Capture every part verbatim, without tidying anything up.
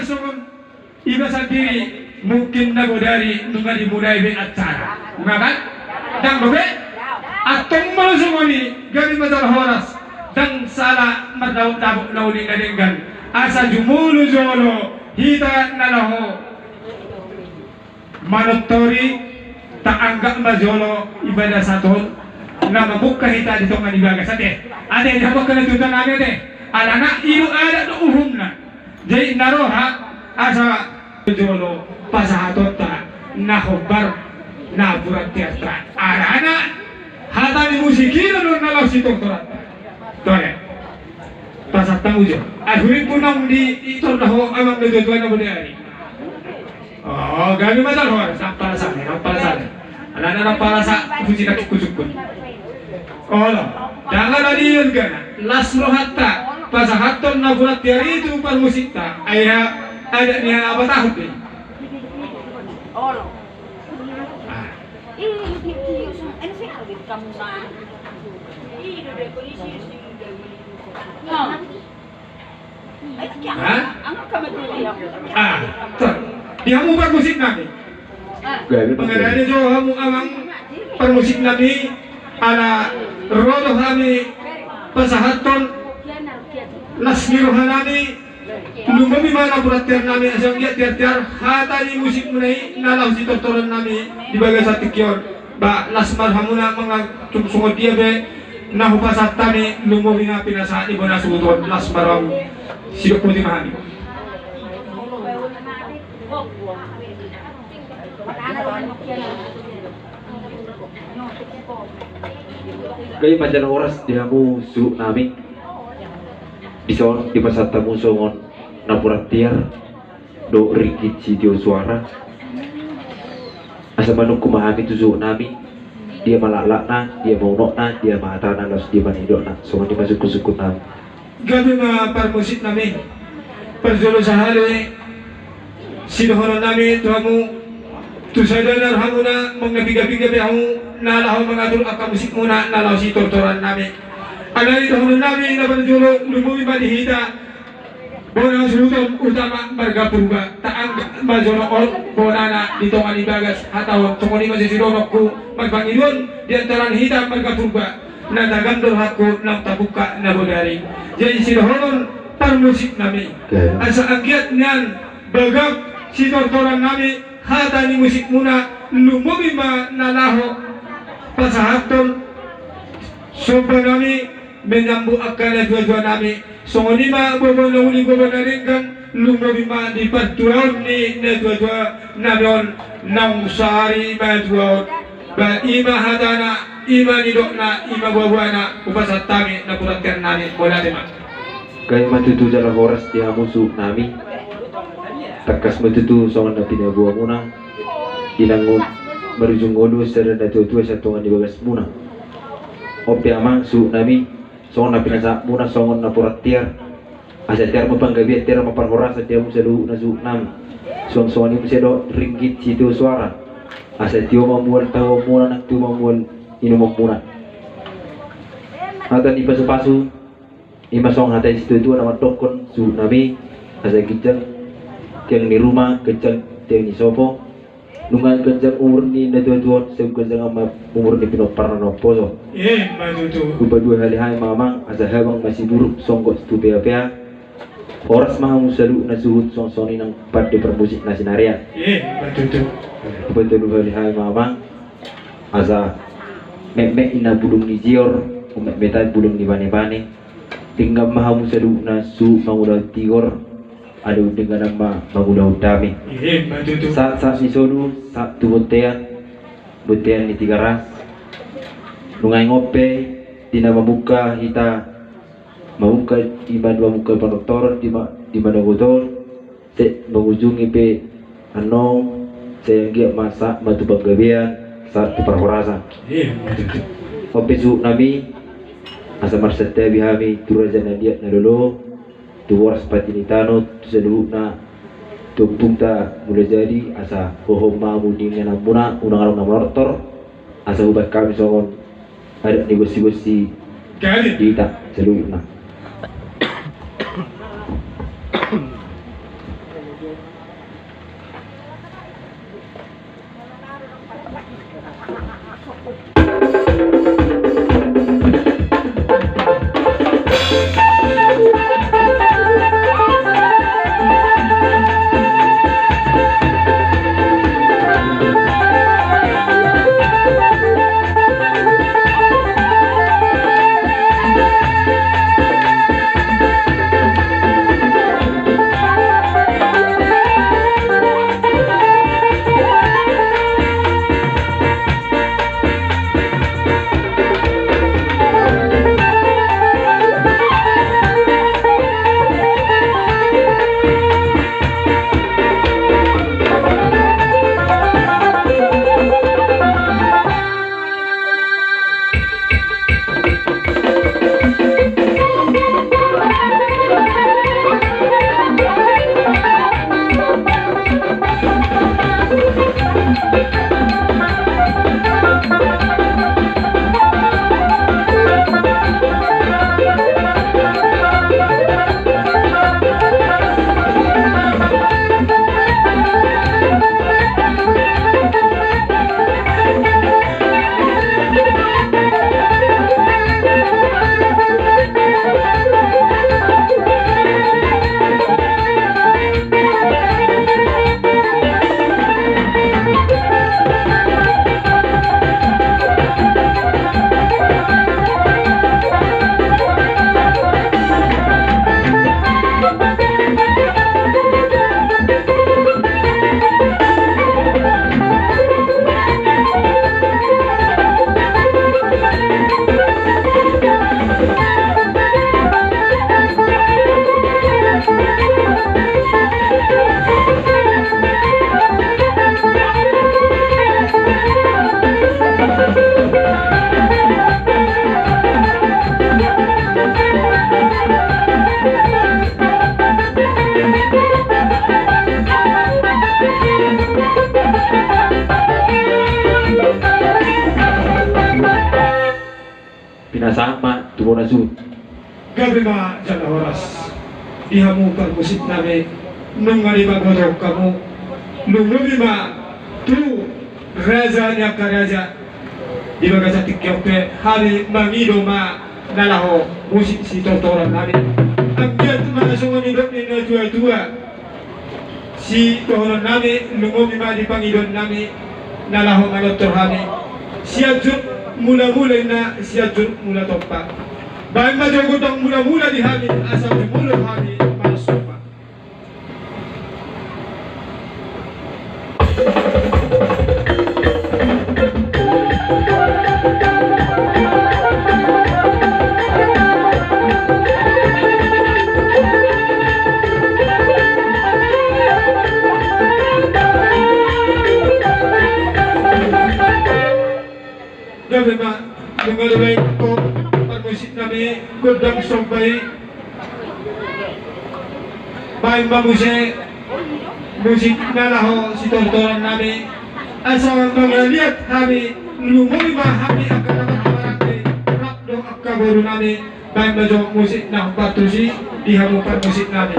Songon iba sandiri mungkin na bodari nunga dimulai be acara. Nga kan? Ndang dope? Antong molo songon i, gabe ma jala horas, ndang sala mardapotdapot na uli na denggan. Asa jumolo jolo hita na laho manortori, taanggap ma jolo ibadah sahat on na mamungka hita di tonga ni bagas ate. Ate, di hamu angka na tutu nami ate. Alana i do adat dohot uhumna. Jadi na roha asa jolo pasahatonta na hombar napuran tiarta. Alana hata ni musik i do na laho sitortoranta. Tole. Pasahat hamu jo. Adurimpu naung diitor do ho amang na tuatua na bodari. O, gabe ma jala horas, ampal sale, ampal sale. Alana na palasa puji na cukup-cukup. Olo, ndang na dion gana, las rohanta pasahathon napuran tiar i tu parmusikta. Ai ha, adat ni hapatahon be. Olo. Ah. Ha? Ah, tor. Di hamu parmusik nami. Gabe, Bang. Mangarade jo hamu amang parmusik nami, ala ro do hami pasahathon las ni roha nami, lumobi ma napuran tiar nami, asa anggiat tiar-tiar hata ni musik muna i na laho sitortoran nami di bagasan tingki on. Ba las ma rohamuna mangatur songon dia be na hupasahat hami, lumobi ma pinasahat ni bona suhut on, las ma rohamu. Sidok poti ma hami. Gabe ma jala horas di hamu suhut nami. Dison dipasahat hamu songon napuran tiar dohot ringgit sitio suara. Asa manungkun ma hami tu suhut nami, dia ma laklakna, dia ma unokna, dia ma hatana, laos dia ma nidokna. Songon i ma sungkun-sungkun nami. Gabe ma parmusik nami. Parjolo sahali sidohonon nami tu hamu, tu sada na rohamuna, molo na piga-piga pe hamu na laho mangatur angka musik muna na laho sitortoran nami. Alai dohonon nami na parjolo, lumobi ma di hita bona suhut on, utama marga Purba, taanggap ma jolo on bonana di tonga ni bagas hata on. Songon i ma sidohononku marpangidoan di antara hita marga Purba, na tagan do rohangku naung tabungka na bodari. Jadi sidohonon parmusik nami. Oke. Asa anggiat nian bagak sitortoran nami hata ni musik muna, lumobi ma na laho pasahathon somba nami menyambut angka na tuatua nami. Songon i ma boaboa na uli, boaboa na denggan, lumobi ma di partuaon ni na tuatua nami on naung saari matua on. Ba i ma hatana, i ma nidokna, i ma boaboana, hupasahat hami napuran tiar nami, mauliate ma. Gabe ma tutu jala horas di hamu suhut nami. Tangkas ma tutu songon na pinaboa muna, di na marujung ngolu sada na tuatua sian tonga ni bagas muna. On pe amang suhut nami, songon na pinasahat muna songon napuran tiar. Asa tiar ma panggabean, tiar ma parhorasan di hamu saluhutna suhut nami. Suang songon i muse dohot ringgit sitio suara. Asa tio ma mual tahuon muna, nang tio ma mual inuman muna. Hata ni pasupasu, i ma songon hata ni situatua na mandokkon suhut nami, asa ginjang tiang ni ruma, ganjang tiang ni sopo. Nunga ganjang umur ni na tuatua on, sai ganjang ma umur ni pinomparna na umposo. Emma tutu. Hupaduahali hami ma amang, asa habang ma siburuk, songgot tu peapea. Horas ma hamu saluhutna suhut, songon i nang pande parmusik na sinarian. Emma tutu. Hupatoluhali hami ma amang, asa metmet i na bulung ni jior, metmet i bulung ni banebane. Denggan ma hamu saluhutna suhut mangulahon tigor, adong denggan ma mangulahon dame. Emma tutu. Sahat, sahat ni solu, sahat tu bontean, bontean ni Tigaras. Nunga ingot pe, di na mamungka hita, mamungka, di ma, mamungka panortoron, di ma, di manogot on, sai mangujungi pe annon, sai anggiat ma sahat ma tu panggabean, sahat tu parhorasan. Emma tutu. On pe suhut nami, asa marsantabi hami tu raja na liat na lolo, tu boras pati ni tano, tu saluhutna, tu ompunta Mulajadi, asa hohom ma hamu di inganan muna, unang adong na manortor, asa hubahen hami songon adat ni bonsi-bonsi di hita saluhutna. Pinasahat ma tu bona suhut. Gabe ma jala horas di hamu parmusik nami, nunga dipaboto hamu, lumobi ma tu raja ni angka raja. Di bagasan tingki on pe hami mangido ma na laho musik sitortoran nami. Anggiat ma songon nidok ni natuatua, sidohonon nami, lumobi ma di pangidoan nami na laho manortor hami. Sianjur mulamula inna, Sianjur mula tompa. Baen ma jo gondang mulamula di hami asa jumolo hami marasomba. Gabe ma, nunga dibaen ho parmusik nami gondang somba i. Baen ma muse musik na laho sitortoran nami asa mangaliat hami, lumobi ma hami angka na marhahamaranggi rap dohot angka boru nami. Baen ma jo musik na hombar tusi di hamu parmusik nami.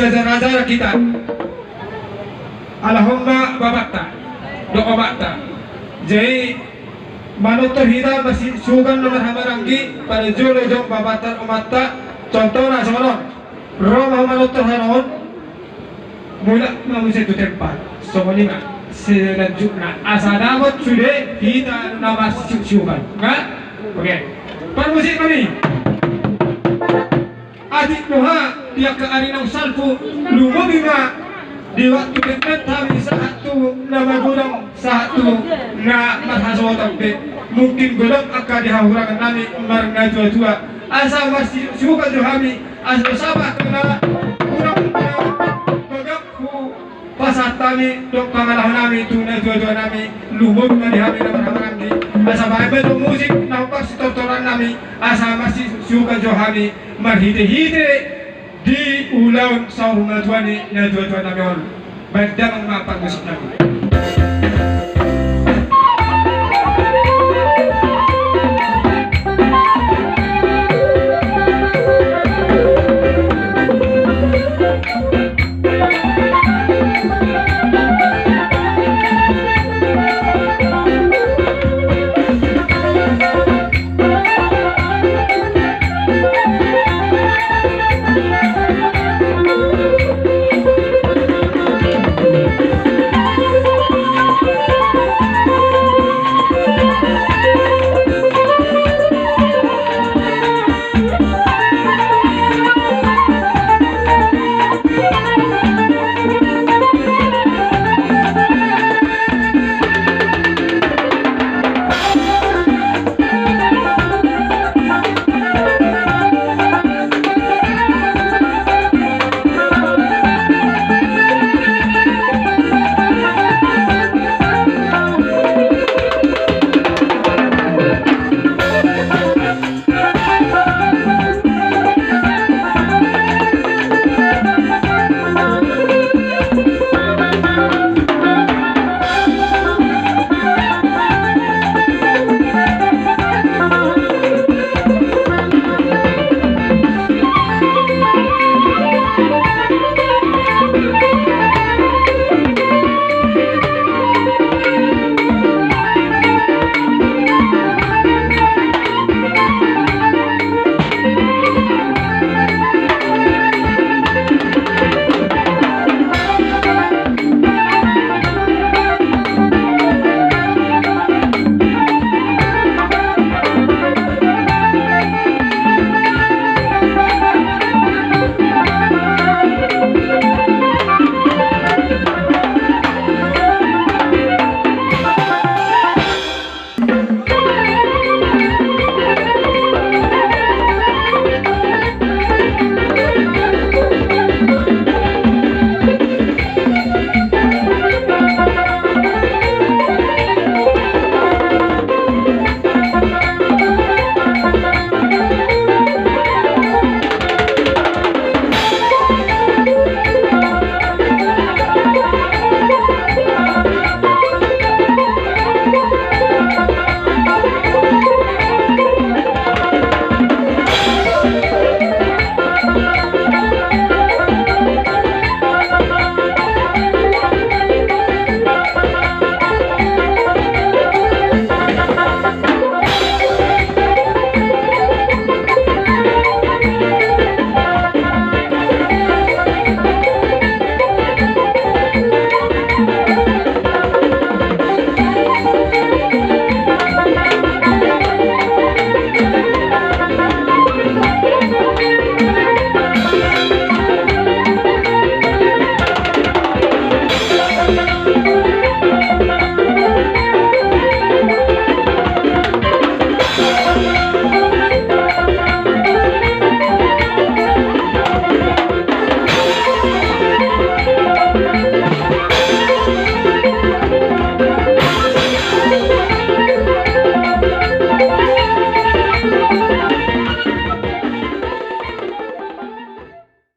Raja-raja hita. Alahon ma babanta dohot omanta. Jadi manortor hita marsihusuhuton na marhahamaranggi, parjolo jong babanta omanta. Contohna songon on. Ro ma manortor haroon. Mulak ma muse tu tempat. Songon i ma selanjutna asa dapot sude hita na marsihusuhuton. Nga? Oke. Parmusik ma i. Atik boha di angka ari naung salpu, lumobi ma di waktu pendet hami sahat tu na magodang, sahat tu na marhasohotan pe. Mungkin godang angka di hahurangan nami marnatuatua, asa marsihusuhuton jo hami, asa saba angka na godang na bagak hu pasahat hami dohot pangalaho nami tu natuatua nami, lumobi ma di hami na marhahamaranggi. Asa baen ma jo musik na hombar sitortoran nami, asa marsihusuhuton jo hami marhitehite di ulaon saur matua ni natuatua nami on. Baen damang ma parmusik nami.